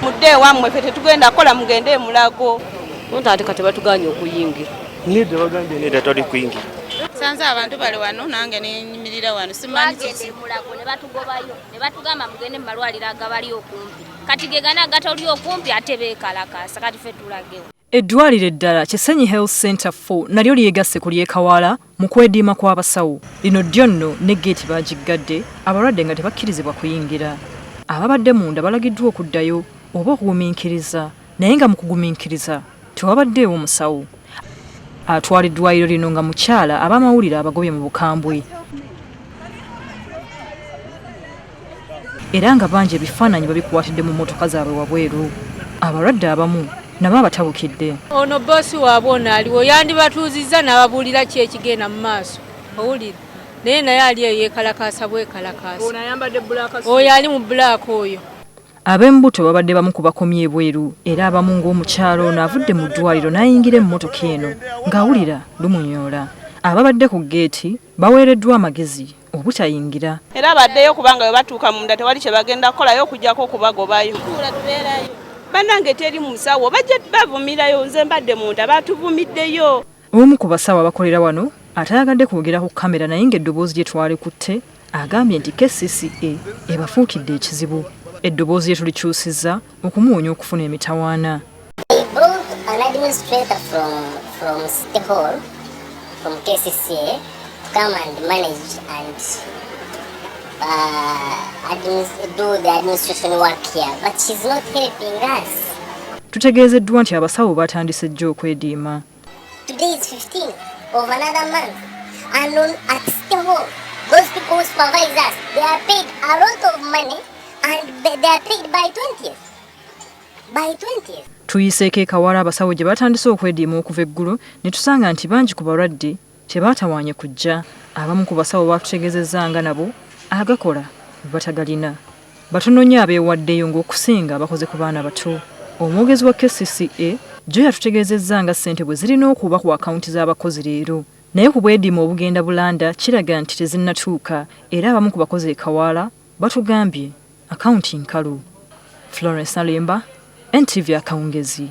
Mudde ewammwe, ffe tetugenda kukola, mugende emulago. Ate kati batuganye okuyingira. Nedda, bagambye nedda, toli kuyingira. Sanze abantu bali wano, nange nenyimirira wano, simanyi. Twagenda emulago ne batugobayo ne batugamba mugende mu malwaliro agabali okumpi. Kati ge gana agatali okumpi ate beekalakaasa, kati ffe tulagewo? Eddwaliro eddala, Kisenyi Health Center 4, nalyo lyegasse ku ly'e Kawaala mu kwediima kw'abasawo. Lino ddyo nno ne geeti baagiggadde, abalwadde nga tebakkirizibwa kuyingira. Ababadde munda balagiddwa okuddayo oba okugumiikiriza, naye nga mu kugumiikiriza tewabaddeewo musawo. Atwala eddwaliro lino nga mukyala, ab'amawulire abagobye mu bukambwe, era nga bangi ebifaananyi babikwatidde mu mmotoka zaabwe wabweru. Abalwadde abamu nabo abatabukidde. Ono boosi waabwe ono aliwo, yandibatuuzizza n'ababuulira ki ekigenda mu maaso, owulira? Naye ali eyo yeekalakaasa bwekalakaasa. Oyo ali mu black oyo. Ab'embuto babadde bamu ku bakomye ebweru, era abamu ng'omukyalo ono avudde mu ddwaliro n'ayingira emmotoka eno ng'awulira lumunyoola. Ababadde ku geeti baweereddwa amagezi obutayingira. Era baddeyo, kubanga bwe batuuka munda tewali kye bagenda kukolayo okugyako okubagobayo. Bannange, teri musawo, bajja bavumirayo. Nze mbadde munda, batuvumiddeyo. Omu ku basawo abakolera wano atayagadde kwogera ku kamera, naye ng'eddoboozi lye twalikutte, agambye nti KCCA ebafuukidde ekizibu. Eddoboozi lye tulikyusizza okumuwonya okufuna emitawaana. They brought an administrator from City Hall, from KCCA, to come and manage and do the administration work here, but she's not helping us. Tutegeezeddwa nti abasawo batandise jjo okwediima. Today is 15 of another month, and at City Hall, those people who supervise us, they are paid a lot of money, and they are paid by 20th. By 20th. Tuyiseeko e Kawaala abasawo gye batandise okwediima okuva eggulo, ne tusanga nti bangi ku balwadde tebaatawaanye kujja. Abamu ku basawo batutegeezezza nga nabo agakola batagalina. Batono nnyo abeewaddeyo, ng'okusinga bakoze ku baana bato. Omwogezi wa KCCA jo yatutegeezezza nga ssente bwe zirina okuba ku akawunti z'abakozi leero, naye ku bwediima obugenda bulanda kiraga nti tezinnatuuka, era abamu ku bakozi e Kawaala batugambye akawunti nkalu. Florence Nalemba, NTV, akawungezi.